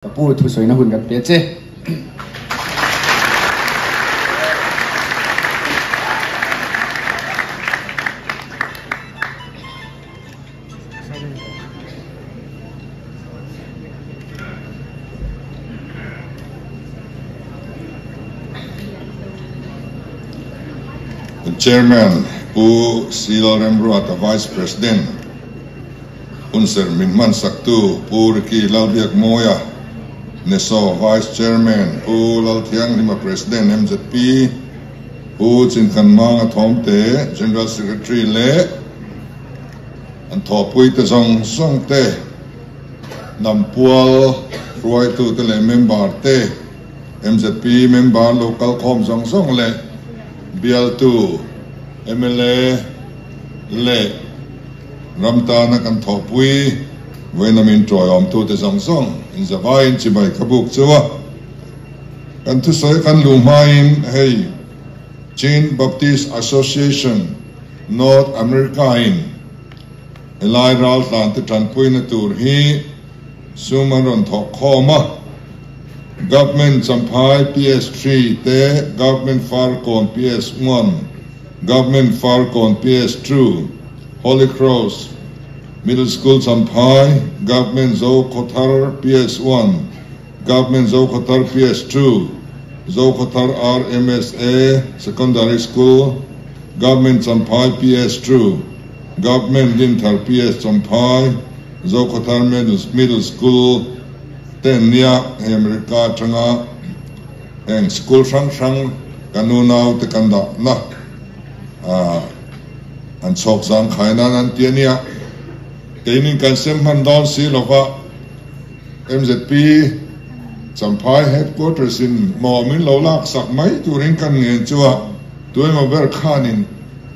Ka pu thusawina hun kan pe che. Chairman Pu Silo Remruata Vice President Hunserh min hmansaktu Pu Ricky Lalbiakmawia, NESO Vice Chairman Pu Lalthianghlima President mzp, Pu Chinkhanmanga Thawmte General Secretary leh an thawhpuite zawng zawng te, Hnampual hruaitute leh member te, mzp member lo kalkhawm zawng zawng leh bialtu mla leh Ram tana kan thawhpui vawiin min tawiawmtute zawng zawng inzavaiin chibai ka buk chu a. Kan thusawi kan luh hmain hei Chin Baptist Association North America in helai raltlante tanpuina tur hi sum an rawn thawk khawm a. Government Champhai PS3 te Government Farkawn PS1, Government Farkawn PS2, Holy Cross Middle School Champhai, Government Zokhawthar PS1, Government Zokhawthar PS2, Zokhawthar RMSA Secondary School, Government Champhai PS2, Government Dinthar PS Champhai, Zokhawthar Middle School te an nia, hei America atanga heng school hrang hrang kan unau te kan dahna ah An chhawk zangkhai nan an ti a nia. Keinin kan sem hman dawn si lova MZP Champhai Headquarters in maw min lo lak sak mai turin kan ngen chu a, tuemaw ber khanin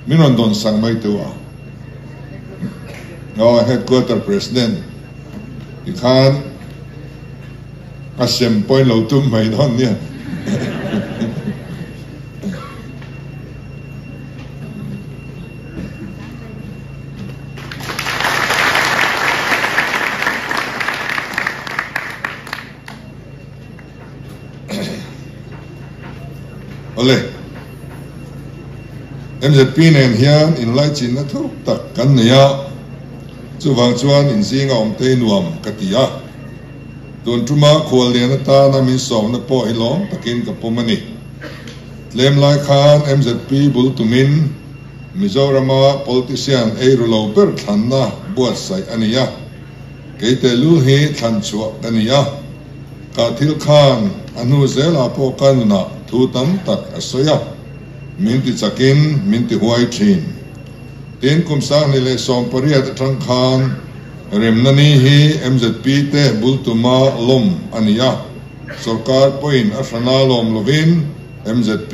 min rawn dawn sak mai tu a. Aw Headquarter President tikhan a sem pawhin lo tum mai dawn nia. Awle, MZP nen hian inlaichinna thuk tak kan nei a, chuvang chuan inzinga awmtei nuam ka ti a. Tun tuma khuallian atana min sawmna pawh hi lawm takin ka pawm a ni. Tlem lai khan MZP bul tumin Mizorama politician ei ru lo ber thlanna buatsaih a ni a, kei tehlul hi thlan chhuah ka ni a, ka thil khan a hnu zelah pawh ka nunah thu tam tak a sawi a, min ti chakin min ti huai thin. Tin, kum 2018 atang khan remna ni hi MZP te bul tuma lawm a ni a, Sorkar pawhin a hrana lawm lovin MZP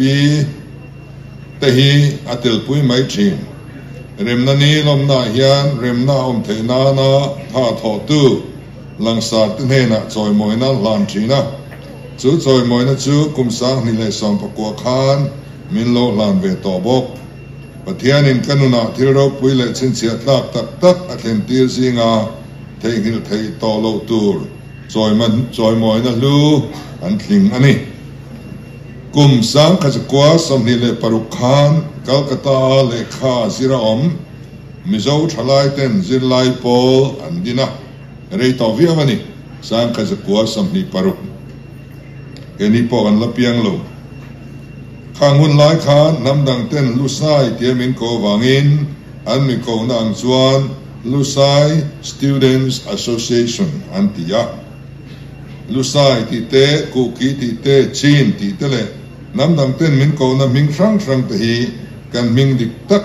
te hi a telpui mai thin. Remna ni lawmnaah hian remna a awm theih nana tha thawhtu langsar te hnenah chawimawina hlan thin a, chu chawimawina chu kum 2019 khan min lo hlan ve tawh bawk. Pathianin ka nunah thil ropui leh chhinchhiah tlak tak tak a thlentir zinga theihnghilh theih tawh loh tur Chawimawina hlu an tling a ni. Kum 1926 khan Calcutta-a lehkha zir a awm, Mizo thalaiten zirlai pawl an din a, rei tawh viau a ni. 1926 Keini pawh kan la piang lo. Khang hun lai khan hnam dangten Lusai tia min ko avangin an mi kohna ang chuan Lusai Students Association an ti a. Lusai tih te, Kuki tih te, Chin tih te leh hnam dang ten min kohna hming hrang hrang te hi kan hming dik tak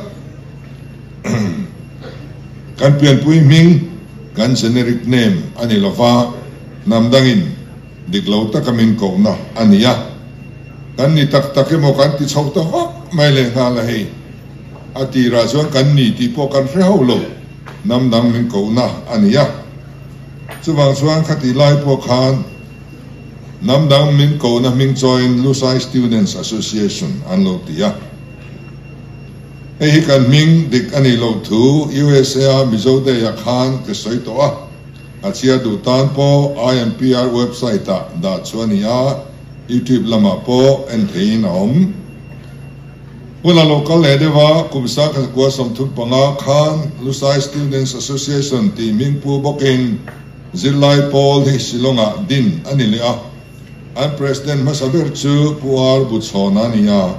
kan pianpui hming kan generic name a ni lova, hnam dangin dik lo taka min kohna a ni a. Kan ni tak tak emaw kan ti chho ta vak mai lehnghal a hei. A tirah chuan kan ni tih pawh kan hre hauh lo, hnam dang min kohna a ni a. Chuvang chuan khati lai pawh khan hnam dang min kohna hming chawiin Lusai Students Association an lo ti a. Hei hi kan hming dik a nih loh thu USA-a Mizo Day-ah khan ka sawi tawh a. A chhiar duh tan pawh IMPR website ah dah chu a ni a, YouTube lamah pawh en theihin a awm. Hun a lo kal leh deuh a, kum 1935 khan Lusai Students Association tih hmingpu bawkin zirlai pawl hi Shillong-ah din a ni leh a. An President hmasa ber chu Pu R. Buchhawna a ni a,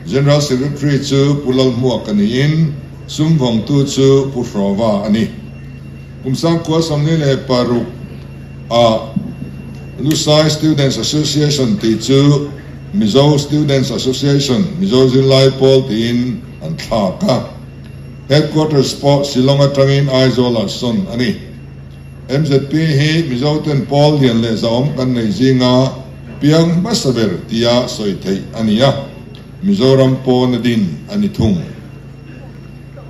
General Secretary chu Pu Lalhmuaka niin sumvawngtu chu Pu Hrawva a ni. Kum 1946 ah Lusai Students Association tih chu Mizo Students Association, Mizo Zirlai Pawl tiin an thlak a. Headquarters pawh Shillong atangin Aizawl-ah sawn a ni. MZP hi Mizoten pawl lian leh zahawm kan nei zinga piang hmasa ber tia sawi theih a ni a, Mizoram pawna din a ni thung.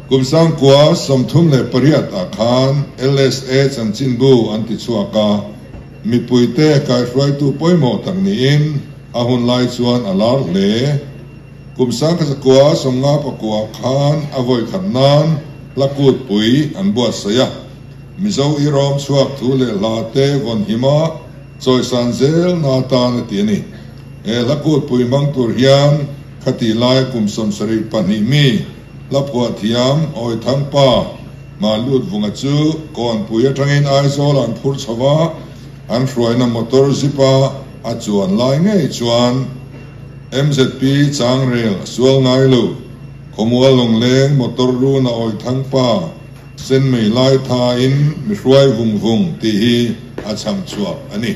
Kum 1938 ah khan LSA chanchinbu an ti chhuak a, mipuite kaihruaitu pawimawh tak niin a hun lai chuan a lar hle. Kum 1959 khan a vawi khat nan hla kutpui an buatsaih a, Mizo i rawm chhuak thu leh hla te vawn hima chawisan zel na atan a ti a ni. He hla kutpui hmang tur hian khati lai kum 72 mi hla phuah thiam Awithangpa Mahlut Vunga chu Kawnpui atangin Aizawl an phur chho a, an hruaina motor zip a a chuan lai ngei chuan MZP changrel sual ngai lo, Khawmual Lawngleng motor runa Awithangpa Senmei lai thain mi hruai vung vung tih hi a chham chhuak a ni.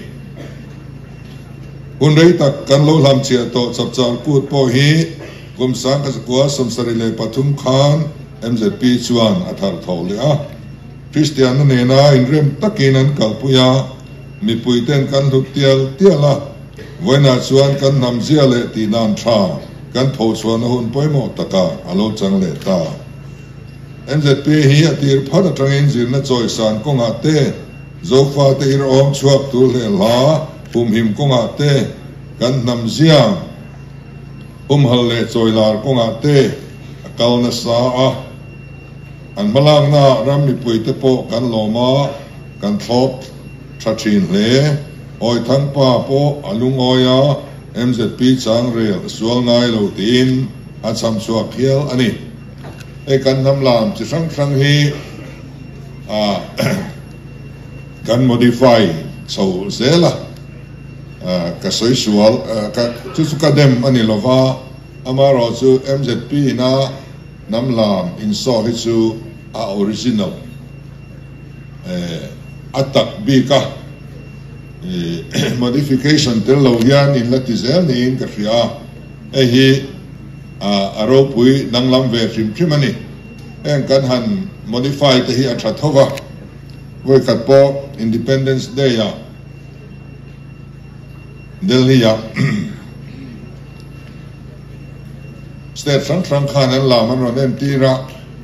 Hun rei tak kan lo hlam chhiah tawh chapchar kut pawh hi kum 1973 khan MZP chuan a thar tho leh a. Kristianna nena inrem takin an kalpui a, mipuiten kan hlut tial tial a. Vawiinah chuan kan hnam zia leh tihdan tha kan phochhuahna hun pawimawh takah a lo chang leh ta. MZP hi a tir phat atangin zirna chawisan kawngah te, Zofate irhawm chhuak tur leh hla humhim kawngah te, kan hnam zia humhal leh chawilar kawngah te a kal nasa a. An hmalaknaah ram mipuite pawh kan lawm a, kan thlawp tha thin hle. Awithangpa pawh a lungawi a, MZP changrel sual ngai lo tiin a chham chhuak hial a ni. Hei kan hnam lam chi hrang hrang hi kan modify chho zel a, ka sawi sual ka chu chu ka dem a ni lova, amaherawhchu MZP ina hnam lam insaw hi chu a original a tak bik a, modification tel lo hian in la ti zel niin ka hria a, hei hi. A ropui danglam ve hrim hrim a ni. Heng kan han modify te hi a tha tho va. Vawikhat pawh Independence Day ah Delhi ah state hrang hrang khan an lam an rawn entir a,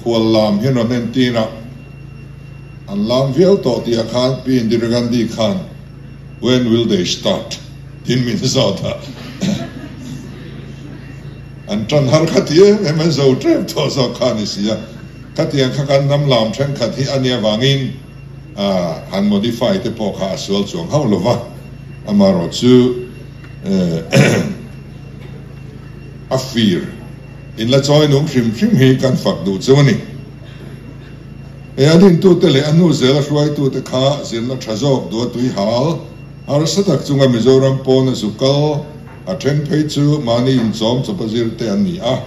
khual lam hi an rawn entir a, an lam viau tawh tih ah khan Pi Indira Gandhi khan When will they start? Tin min zawt a, an tan har kha ti em em an zo tep tawh zawk kha a ni si a, khatiang kha kan hnam lam thenkhat hi a nia vangin han modify te pawh kha a sual chuang hauh lo va, amaherawh chu a fir in la chawi nung hrim hrim hi kan fak duh chu a ni. He a dintute leh a hnu zela hruaitute kha zirna tha zawk duh a tui hal. Harsa tak chunga Mizoram pawna zu kal a then phei chu mahni inchawm chawpa zir te an ni a,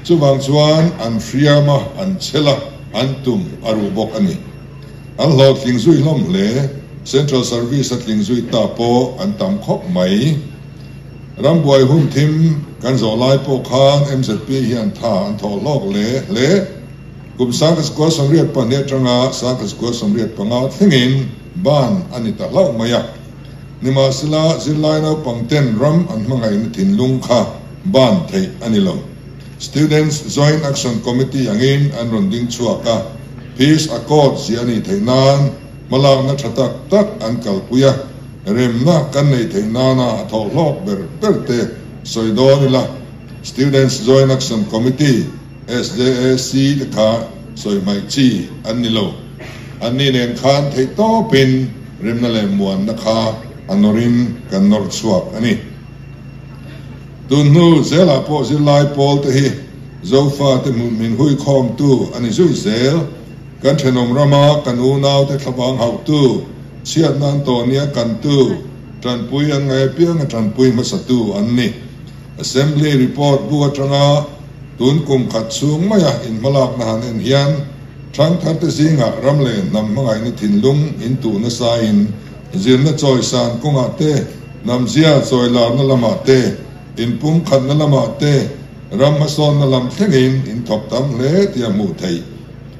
chuvang chuan an hriam a, an chhel a, an tum a ruh bawk a ni. An hlawhtling zui hlawm hle, Central Service a tling zui ta pawh an tam khawp mai. Rambuai hun thim kan zawh lai pawh khan MZP hian tha an thawh hlawk hle hle. Kum 1982 atanga 1985 thlengin Ban a ni ta hlauh mai a. Nimahsela, zirlai naupang ten ram an hmangaihna thinlung kha ban theih a ni lo. Students Joint Action Committee angin an rawn ding chhuak a, Peace Accord ziah a nih theih nan hmalakna tha tak tak an kalpui a, remna kan neih theih nana a thawh hlawk ber ber te sawi dawn ila, Students Joint Action Committee, SJAC, te kha sawi hmaih chi an ni lo. Anni nen khan theihtawpin remna leh muanna kha a nawrin kan nawr chhuak a ni. Tun hnu zelah pawh zirlai pawl te hi Zofate hmuh min huikhawmtu a ni zui zel. Kan thenawm rama kan unaute thlavang hauhtu, chhiatna an tawh nia kantu, tanpui an ngaih apianga tanpui hmasatu an ni. Assembly report bu atanga tun kum khat chhung maia inhmalakna han en hian thangtharte zingah ram leh hnam hmangaihna thinlung intuh nasain zirna chawisan kawngah te, hnamzia chawilarna lamah te, inpumkhatna lamah te, ram hmasawnna lam thlengin inthawk tam hle tih a hmuh theih.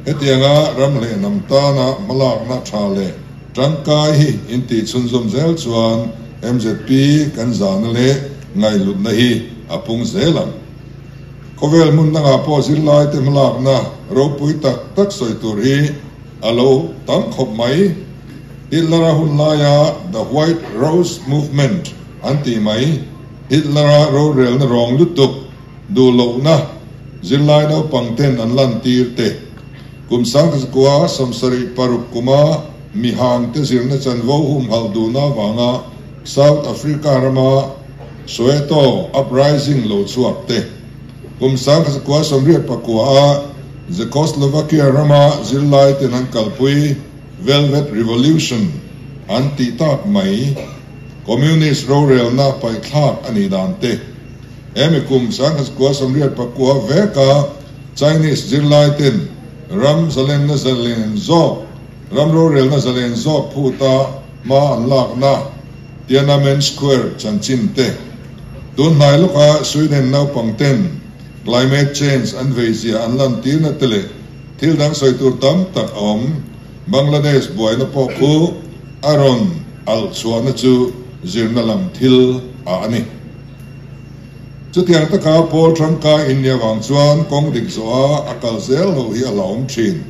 Hetianga ram leh hnam tana hmalakna tha leh tangkai hi intih chhunzawm zel chuan MZP kan zahna leh ngaihlutna hi a pung zel ang. Khawvel hmun dangah pawh zirlaite hmalakna ropui tak tak sawi tur hi a lo tam khawp mai. Hitler-a hun laia The White Rose Movement an tih mai, Hitler-a rorelna rawng lutuk duh lohna zirlai naupang ten an lantir te, kum 1926 kuma mihang te zirna chanvo humhalh duhna avanga South Africa rama Soweto Uprising lo chhuak te, kum 1989 a Czechoslovakia rama zirlai ten an kalpui Velvet Revolution an tih tak mai, Communist rorelna paihthlak a nih dan te. Hemi kum 1989 veka Chinese zirlai ten ram zalenna zalen zawk, ram rorelna zalen zawk phuta hma an lakna Tiananmen Square chanchin te, tun hnai lawka Sweden naupang ten climate change an veizia an lantirna te leh thil dang sawi tur tam tak a awm. Bangladesh buaina pawh khu a rawn alh chhuahna chu zirna lam thil a a ni. Chutiang taka Paul tangkai in nia vang chuan kawng dik zawha a kal zel ho hi a hlauhawm thin.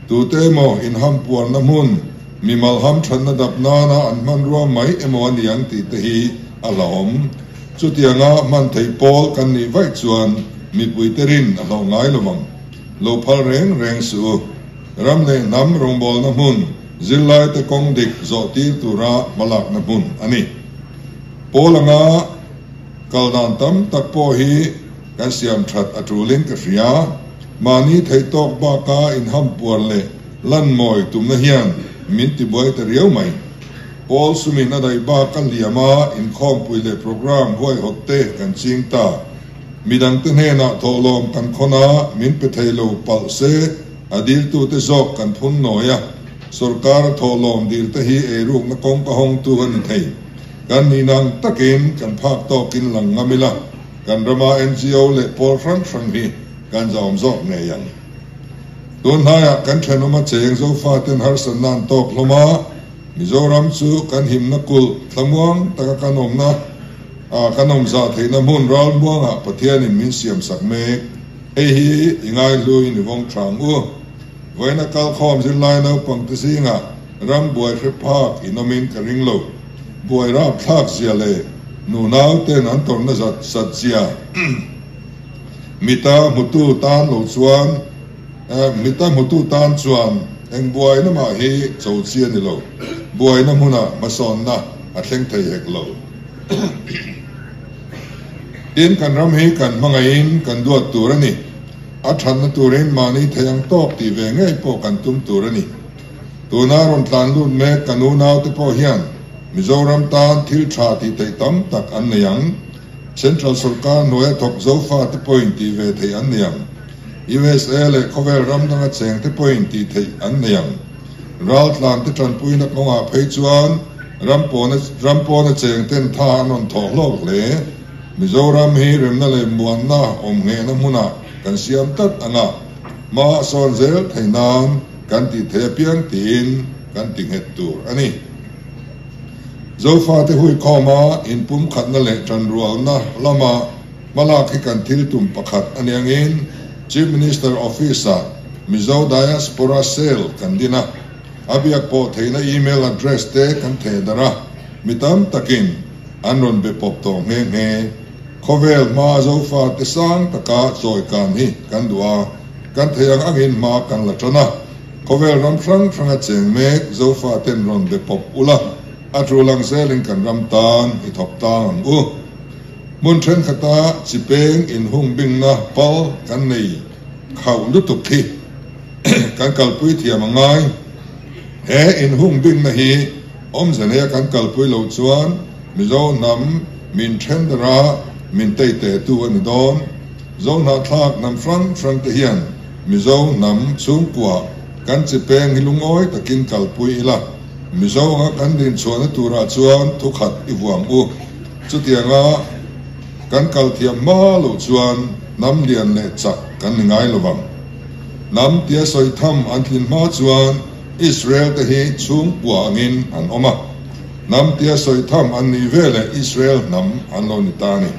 Tute emaw inhampuarna hmun, mimal hamthatna dap nana an hmanrua mai emaw a ni ang tih te hi a hlauhawm. Chutianga hman theih pawl kan nih vaih chuan mipuite rin a hlauh ngai lo vang. Lo phal reng reng suh u. Ram leh hnam rawngbawlna hmun, zirlaite kawng dik zawh tir tura hmalakna hmun a ni. Pawl anga kal dan tam tak pawh hi kan siam that a tulin ka hria. Mahni theih tawk baka inhampuar leh lanmawi tumna hian min tibuai ta riau mai. Pawl sumin a daih bak a hliam a, inkhawmpui leh programme huaihawt te kan ching ta. Midangte hnenah thawhlawm kan khawn a, min pe thei lo palh se a diltute zawk kan phun nawi a. Sorkar a thawhlawm dilte hi eirukna kawngka hawngtu a ni thei. Kan nihna ang takin kan phak tawkin lang ngam ila, kan rama NGO leh pawl hrang hrang hi kan zahawm zawk ngei ang. Tun hnaiah kan thenawma cheng Zofaten harsatna an tawk hlawm a, Mizoram chu kan himna kulh thlamuang taka kan awmna ah kan awm zah theihna hmun ralmuangah Pathianin min siam sak mek. Hei hi i ngaihluin i vawng tha ang u. Vawiina kalkhawm zirlai naupangte zingah ram buai hre phak in awmin ka ring lo. Buai rap thlak zia leh nu nau ten an tawrhna zat sat zia mita hmutu tan lo chuan mita hmutu tan chuan eng buaina mah hi cho chi a ni lo. Buaina hmunah hmasawnna a thleng thei hek lo. Tin, kan ram hi kan hmangaihin kan duat tur a ni. A thatna turin mahni thei ang tawk tih ve ngei pawh kan tum tur a ni. Tuna rawn tlan lut mek kan unaute pawh hian Mizoram tan thil tha tih theih tam tak an nei ang. Central sorkar hnuaia thawk Zofate pawhin tih ve theih an nei ang. USA leh khawvel ram danga chengte pawhin tih theih an nei ang. Raltlante tanpuina kawngah phei chuan ram pawna ram pawna chengten tha an rawn thawh hlawk hle. Mizoram hi remna leh muanna awm nghehna hmunah kan siam tlat ang a, hma a sawn zel theih nan kan tih theih apiang tiin kan ti nghet tur a ni. Zofate huikhawma inpumkhatna leh tanrualna lama hmalak hi kan thil tum pakhat a ni angin Chief Minister Office-ah Mizo Diaspora Cell kan din a, a biak pawh theihna email address te kan theh darh a, mi tam takin an rawn be pawp tawh nghe nghe. Khawvel hma Zofate sang taka chawi kan hi kan duh a, kan thei ang angin hma kan la tan a. Khawvel ram hrang hranga cheng mek Zofaten rawn be pawp ula, a tul ang zelin kan ram tan i thawk tang ang u. Hmun thenkhatah chi peng inhung bingna pal kan nei khauh lutuk hi kan kalpui thiam a ngai. He inhung bingna hi awmze neia kan kalpui loh chuan Mizo hnam min then dara min tei tehtu a ni dawn. Zo hnahthlak hnam hrang hrang te hian Mizo hnam chhungkua kan chi peng hi lungawi takin kalpui ila, Mizo anga kan dinchhuahna turah chuan thukhat i vuang u. Chutianga kan kal thiam hma loh chuan hnam lian leh chak kan ni ngai lo vang. Hnam tia sawi tham an tlin hma chuan Israel te hi chhungkua angin an awm a. Hnam tia sawi tham an nih veleh Israel hnam an lo ni ta a ni.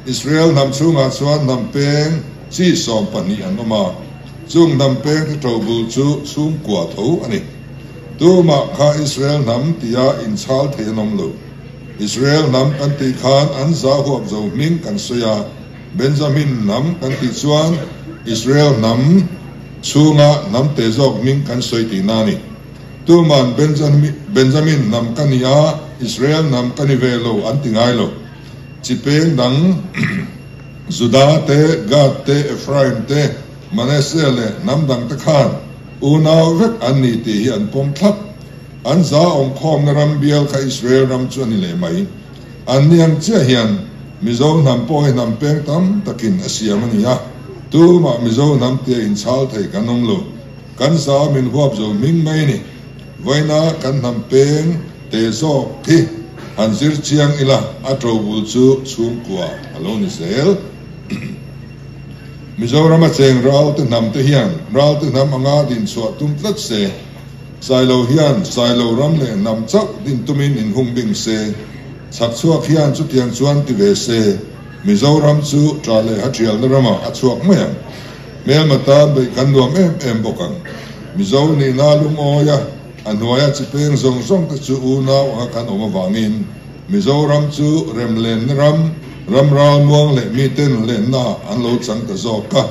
Israel hnam chhungah chuan hnam peng chi 12 an awm a, chung hnam peng te ṭobul chu chhungkua tho a ni. Tumah kha Israel hnam tia inchhal thei an awm lo. Israel hnam kan tih khan an za huap zo hming kan sawi a, Benjamin hnam kan tih chuan Israel hnam chhunga hnam te zawk hming kan sawi tihna a ni. Tuman Benjamin hnam ka ni a, Israel hnam ka ni ve lo an ti ngai lo. Chi peng dang Juda te, Gad te, Ephraim te, Manasseh leh hnam dang te khan unau vek an ni tih hi an pawm thlap. An za awmkhawmna ram bial kha Israel ram chu a ni leh mai. An ni ang chiah hian Mizo hnam pawh hi hnam peng tam takin a siam a ni a, tumah Mizo hnam tia inchhal thei kan awm lo. Kan za min huap zo hming mai a ni. Vawiina kan hnam peng te zawk hi han zir chiang ila a to bul chu chhungkua a lo ni zel. Mizorama cheng Ralte hnam te hian Ralte hnam anga din chhuah tum tlat se, Sailo hian Sailo ram leh hnam chauh din tumin inhung bing se, chhak chhuak hian chutiang chuan ti ve se, Mizoram chu ṭah leh haṭialna ramah a chhuak mai ang. Hmelma tan beih kan nuam em em bawk ang. Mizo nihna lungawia a hnuaia chi peng zawng zawng te chu unau anga kan awm avangin Mizoram chu remlenna ram, ram ralmuang leh miten lenna an lo chang ta zawk a.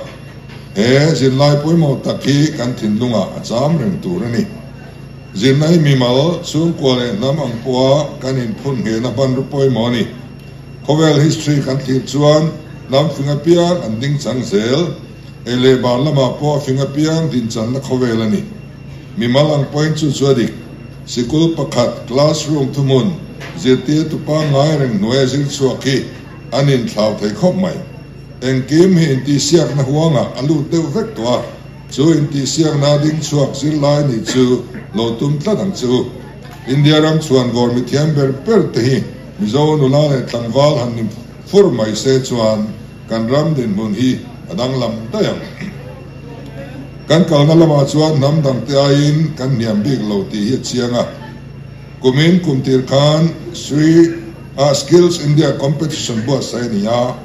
He zirlai pawimawh tak hi kan thinlungah a cham reng tur a ni. Zirna hi mimal, chhungkua leh hnam ang pawha kan inphun nghehna hmanraw pawimawh a ni. Khawvel history kan thlir chuan hnam fing apiang an ding chang zel. Ei leh bar lamah pawh a fing apiang dinchanna khawvel a ni. Mimal ang pawhin chu chu a dik. Sikul pakhat, classroom thuhmun, zirtirtu pangngai reng hnuaia zir chhuak hi an inthlau thei khawp mai. Engkim hi intihsiakna huangah a lut deuh vek tawh a, chu intihsiakna ding chhuak zirlai nih chu lo tum tlat ang che u. India ram chhuan vawr mithiam ber ber te hi Mizo nula leh tlangval han ni fur mai se chuan kan ram dinhmun hi a danglam daih ang. Kan kalna lamah chuan hnam dangte aiin kan hniam bik lo tih hi a chiang a. Kumin kum tir khan Sri ah Skills India Competition buatsaih a ni a,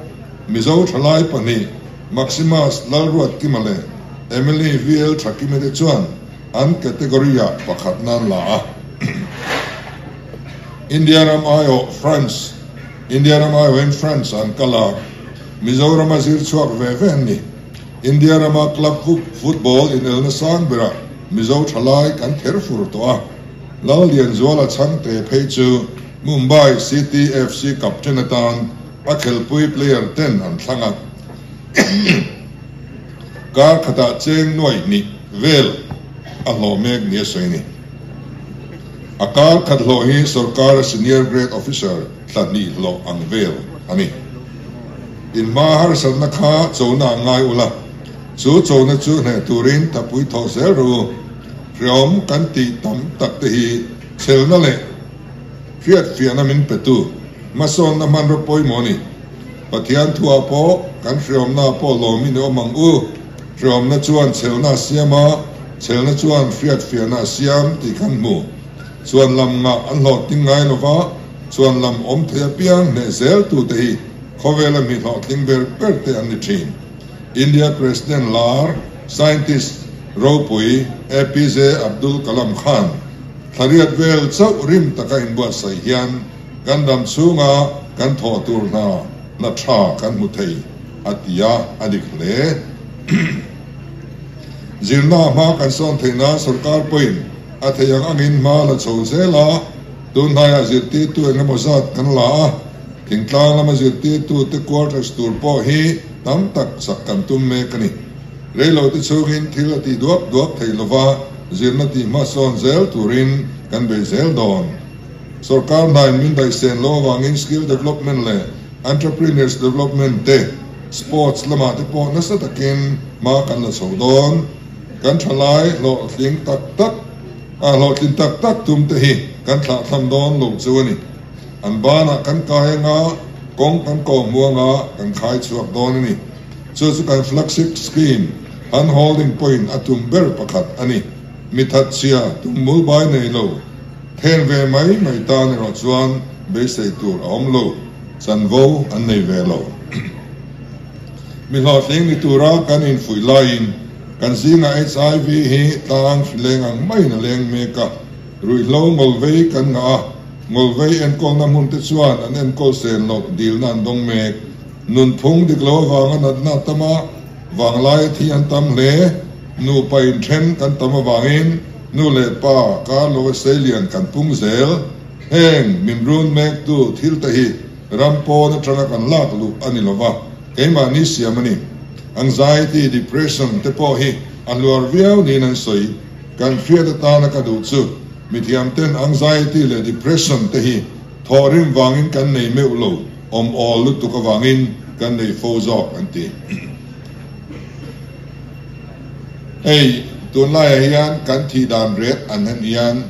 Mizo thalai pahnih Maximus Lalruatkima leh Emily VL Thakime te chuan an category-ah pakhatna an la a. India ram aiawh France India ram aiawhin France an kal a, Mizorama zir chhuak ve ve an ni. India rama club football inelna sang berah Mizo thalai kan ther fur tawh a, Lallianzuala chhangte phei chu Mumbai City FC captain atan a khelpui player ten an thlang a. Kar khatah cheng nuaih hnih vel a hlawh mek ni a sawi a ni. A kar khat hlawh hi sorkara senior grade officer thla hnih hlawh ang vel a ni. Inhma harsatna kha chona a ngai ula, chu chona chu hneh turin thapui thawh zel rawh u. Hreawm kan tih tam tak te hi chhelna leh hriatfiahna min petu hmasawnna hmanraw pawimawh a ni. Pathian thuah pawh kan hreawmna pawh lawmin i awm ang u. Hreawmna chuan chhelna a siam a, chhelna chuan hriatfiahna a siam tih kan hmu. Chuan lam ngah an hlawhtling ngai lo va, chuan lam awm thei apiang hneh zel tute hi khawvela mi hlawhtling ber ber te an ni thin. India President lar scientist ropui APJ Abdul Kalam khan thlariat vel chauh rim taka inbuatsaih hian kan dam chhunga kan thawh tur hna hna tha kan hmu thei a ti a, a dik hle. Zirna hma kan sawn theih nan sorkar pawhin a theih ang angin hma la chho zel a, tun hnaiah zirtirtu eng emaw zat kan la a, thingtlang lama zirtirtute quarters tur pawh hi tam tak sak kan tum mek a ni. Reilo te chhungin thil a tih duap duap theih lova zirna tih hma sawn zel turin kan bei zel dawn. Sorkar hnain min daihsen lo avangin skill development leh entrepreneurs development te, sports lamah te pawh nasa takin hma kan la chho dawn. Kan thalai hlawhtling tak tak a hlawhtlin tak tak tum te hi kan thlahthlam dawn lo chu a ni. An banah kan kai anga kawng kan kawh hmuanga kan khai chhuak dawn a ni. Chu chu kan flagship scheme hand holding pawhin a tum ber pakhat a ni. Mi thatchhia tum mulbai nei lo then ve mai mai tan erawh chuan beisei tur a awm lo, chanvo an nei ve lo. Mi hlawhtling ni tura kan infuih laiin kan zingah HIV hi tlang hri leng ang maiin a leng mek a, ruihhlo ngawlvei kan ngah a, ngawlvei enkawlna hmun te chuan an enkawl sen loh dilna an dawng mek. Nunphung dik lo avanga natna a tam a, vanglai a thi an tam hle. Nupa inthen kan tam avangin nu leh pa kar lo a seilian kan pung zel. Heng min run mektu thil te hi ram pawn atanga kan lak luh a ni lova, keimahni siam a ni. Anxiety, depression te pawh hi a hluar viau niin an sawi. Kan hriat atana ka duh chu mithiamten anxiety leh depression te hi Thawhrim vangin kan nei meuh lo, awm awl lutuk avangin kan nei fo zawk an ti. Hei, tunlaiah hian kan thih dan ret an han hian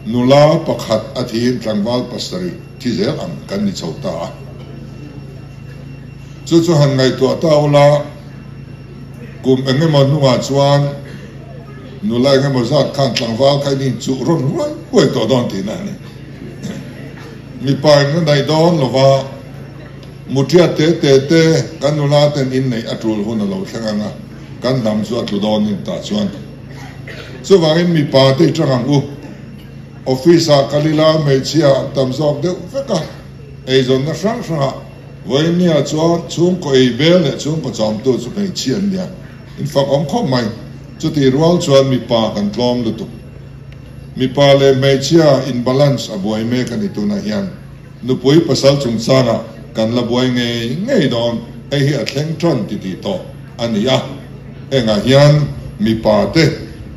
nula pakhat a thiin tlangval pasarih thi zel ang kan ni chho ta a. Chu chu han ngaihtuah ta ula, kum eng emaw hnungah chuan nula eng emaw zat khan tlangval kha in inchuh rawn huai huai tawh dawn tihna a ni. Mipa in na daih dawn lova mutiat te te te kan nula ten inneih a tul hun a lo thleng ang a, kan hnam chu a tlu dawn in tah chuan. Chuvangin mipa te i tang ang u. Office ah kal ila hmeichhia an tam zawk deuh vek a, eizawnna hrang hrangah vawinia chuan chhungkaw ei bel leh chhungkaw chawmtu chu hmeichhia an nia. In fak awm khawp mai. Chutih rual chuan mipa kan tlawm lutuk. Mipa leh hmeichhia in balance a buai mek a ni tunah hian nupui pasal chungchangah kan la buai ngei ngei dawn, hei hi a thleng tan ti tih tawh a ni a, hengah hian mipa te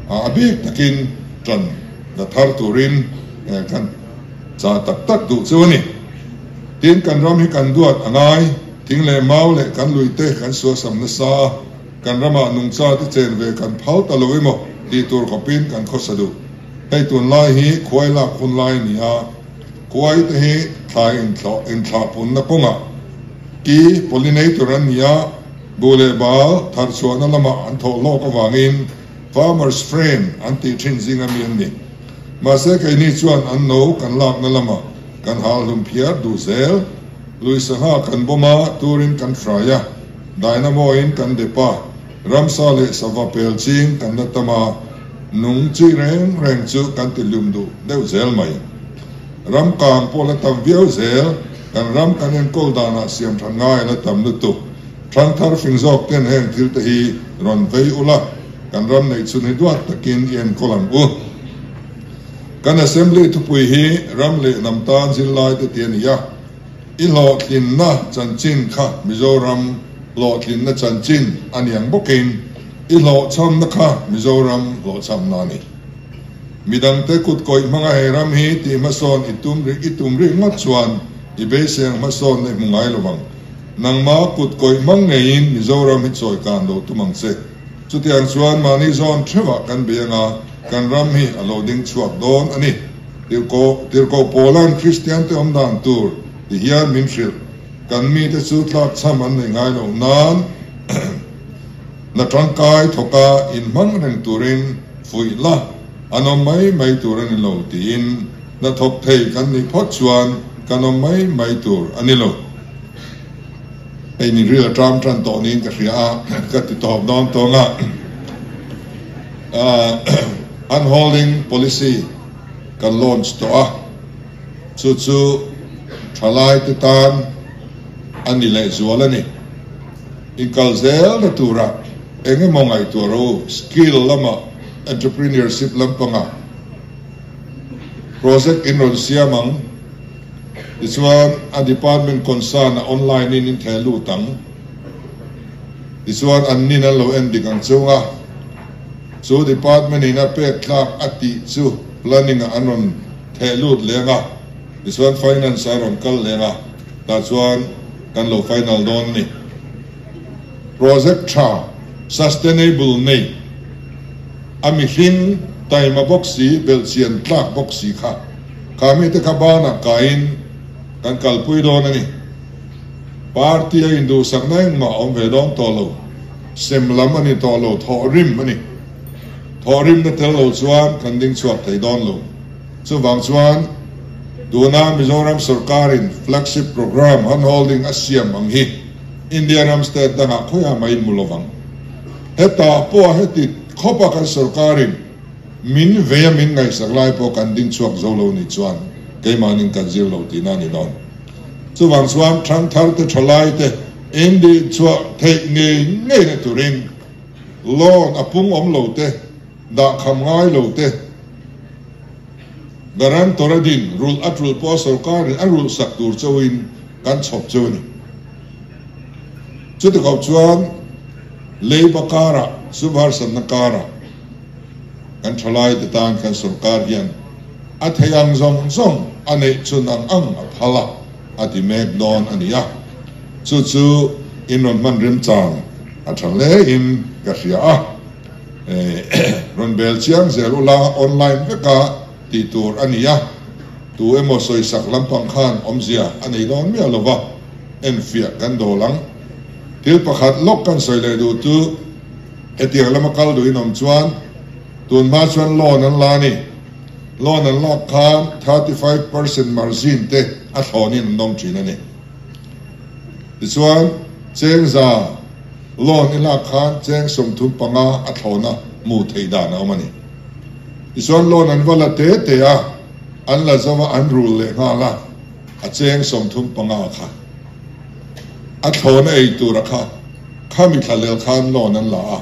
a bik takin tan la thar turin kan chah tak tak duh chu a ni. Tin, kan ram hi kan duat a ngai, thing leh mau leh kan lui te kan suasam nasa a, Kan ramah nungcha te chen ve kan phal ta lo emaw tih tur khawpin kan khawsa duh. Hei tunlai hi khuai lak hun lai a ni a, khuai te hi thlai inthlah punna kawngah ki pollinator an ni a, buh leh bal thar chhuahna lamah an thawh hlawk avangin farmers friend an tih thin zinga mi an ni. Mahse keini chuan an no kan lakna lamah kan hal hlum phiar duh zel. Lui sangha kan bawm a, turin kan hrai a. Dynamo in kan dep a, ramsa leh sava pel ching kan la tam a, nung chi reng reng chu kan ti hlum duh deuh zel mai. Ram kang pawh la tam viau zel, kan ram kan enkawl danah siam tha ngai a la tam lutuk. Thangthar fing zawk ten heng thil te hi rawn vei ula, kan ram neih chhun hi duat takin i enkawl ang u. Kan Assembly thupui hi ram leh hnam tan zirlai te ti a ni a. I hlawhtlinna chanchin kha Mizoram hlawhtlinna chanchin a ni ang bawkin i hlawhchhamna kha Mizoram hlawhchhamna a ni. Midangte kut kawih hmanga he ram hi tih hmasawn i tum i tum rih ngawt chuan i beiseng hmasawnna i hmu ngai lo vang. Nangma kut kawih hmang ngeiin Mizoram hi chawi kan lo tum ang che. Chutiang chuan mahni zawn theuhah kan bei anga kan ram hi a lo ding chhuak dawn a ni. Tirhkoh, Tirhkoh Paula'n Kristiante awm dan tur ti hian min hrilh, Kan mite chu tlakchham an nei ngai loh nan na tangkai thawka inhmang reng turin fuih la, an awm mai mai tur a ni lo tiin hna thawk thei kan nih phawt chuan kan awm mai mai tur a ni lo. Hei ni ril a ṭam ṭan tawh niin ka hria a, ka ti tawp dawn tawng a. Unholding policy kan launch tawh a, chu chu thalaite tan a ni lehzual a ni. Inkal zelna turah. Eng emaw ngaihtuah ro skill lama entrepreneurship lampanga project in rawn siam ang. Tichuan a department concern a online in in theh lut ang. Tichuan an nin an lo en dik ang chung a, chu department in a pek thlak a tih chu planning ah an rawn theh lut leng a, tichuan finance a rawn kal leng a, tah chuan kan lo final dawn a ni. Project tha, sustainable nei, a mihring taima bawk si, belhchian tlak bawk si kha, kha mite kha banah kaiin kan kalpui dawn a ni. Party a induhsakna engmah a awm ve dawn tawh lo, sem lam a ni tawh lo, thawhrim a ni. Thawhrimna tel lo chuan kan ding chhuak thei dawn lo. Chuvang chuan tuna Mizoram sorkarin flagship programme handholding a siam ang hi India ram state dangah khawiah mah in mu lovang. Hetah pawha heti khawpa kan sorkarin min vei a min ngaihsak lai pawh kan ding chhuak zo lo nih chuan keimahnin kan zir lo tihna a ni dawn. Chuvang chuan thangthar te thalai te in dih chhuah theih ngei ngei na turin loan a pung awm lo te, dah kham ngai lo te, guarantor a din rulh a tul pawh sorkarin a rulh sak tur chauhin kan chhawp cheu a ni. Chuti khawp chuan Labour karah, sum harsatna karah kan thalai te tan kan sorkar hian a thei ang zawng zawng a neih chhun ang ang a phal a, a ti mek dawn a ni a. Chu chu in rawn hman remchang a tha hle in ka hria a. Rawn bel chiang zel ula online veka tih tur a ni a, tu emaw sawisak lampang khan awmzia a nei dawn miah lova enfiah kan dawl ang. Thil pakhat lawk kan sawi leh duh chu hetiang lama kal duhin awm chuan tun hma chuan loan an la a ni. Loan an lak khan 35% margin te a thlawnin an dawng thin a ni. Tichuan chengza Loan i lak khan cheng 35 a thlawna hmuh theih dan a awm a ni. Tichuan loan an va la te te a, an la zo a, an rul leh nghal a, a cheng 35 kha a thlawna ei tura kha khami thla lel khan loan an la a,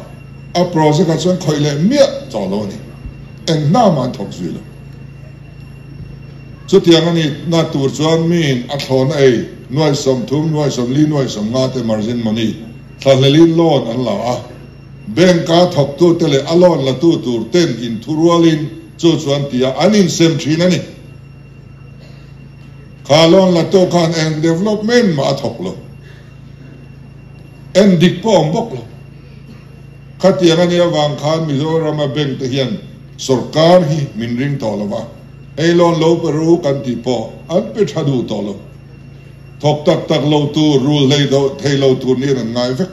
a project ah chuan khawih leh miah tawh lo a ni. Eng hna mah an thawk zui lo. Chutiang a nih na tur chuan miin a thlawna ei nuai 30, nuai 40, nuai 50 te margin money thlahlelin loan an la a. Bank-a thawktute leh a loan latu tur ten inthurualin chu chuan tia an insem thin a ni. Kha loan latu khan eng development mah a thawk lo. En dik pawh a awm bawk lo. Khatiang a nih avang khan Mizorama bank te hian Sorkar hi min ring tawh lo va, hei loan lo pe ru kan tih pawh an pe tha duh tawh lo. Thawk tak tak lo tur, rul hlei thei lo tur niin an ngai vek.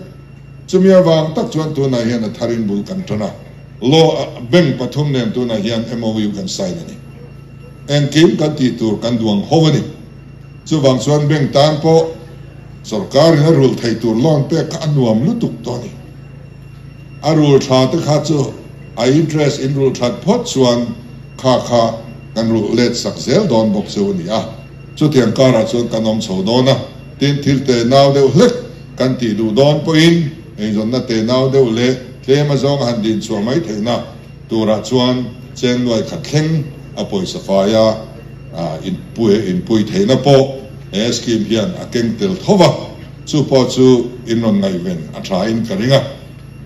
Chumi avang tak chuan tunah hian a tharin bul kan tan a, law bank pathum nen tunah hian MOU kan sign a ni. Engkim kan tih tur kan duang ho a ni. Chuvang chuan bank tan pawh sorkarin a rulh thei tur loan pek kha a nuam lutuk tawh a ni. A rul tha te kha chu a interest in rulh that phawt chuan kha kha kan rulh let sak zel dawn bawk chu a ni a. Chutiang karah chuan kan awm chho dawn a, tin thil te nau deuh hlek kan tih duh dawn pawhin eizawnna te nau deuh leh tlem azawng a han din chhuah mai theihna turah chuan cheng nuai khat thleng a pawisa faia inpui theihna pawh he scheme hian a keng tel tho va, chu pawh chu in rawn ngaihven a tha in ka ring a.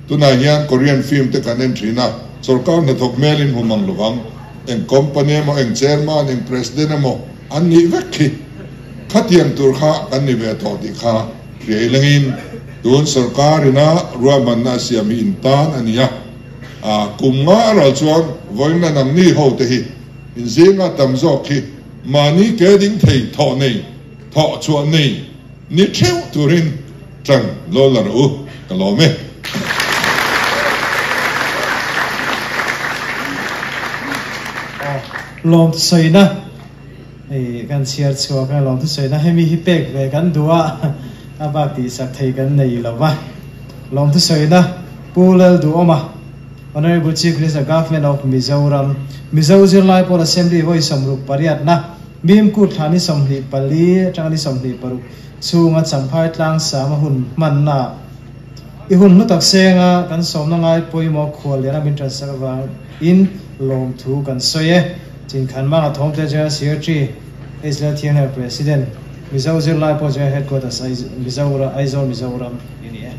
Tunah hian Korean film te kan en thin a, sorkar hnathawk hmel in hmu mang lovang, eng company emaw, eng chairman, eng president emaw an nih vek khi. Khatiang tur kha kan ni ve tawh tih kha hria ilengin tun sorkar ina ruahmanna a siam hi in tan a ni a. Kum nga a ral chuan vawiin la nangni ho te hi in zinga tam zawk khi mahni ke ding thei thawh nei, thawh chhuah nei, Ni theuh turin tang lo la rawh u, ka lawm e. Lawm thusawiina hei kan chhiar chhuak a, lawm thusawiina hemi hi pek ve kan duh a, a bak tihsak thei kan nei lo va. Lawm thusawiina Pu Lalduhawma, Honourable Chief Minister Government of Mizoram, Mizo Zirlai Pawl Assembly vawi 68na, Mimkut thla ni 24 atanga ni 26 chhunga Champhai tlangsama hun hmanna. I hun hlu tak senga kan sawmna ngai pawimawh khual liana min ṭansak avangin lawmthu kan sawi e. Chinkhanmanga Thawmte General Secretary, Israel Thianghlim President, Mizo Zirlai pawh General Headquarters, Mizoram, Aizawl, Mizoram i ni e.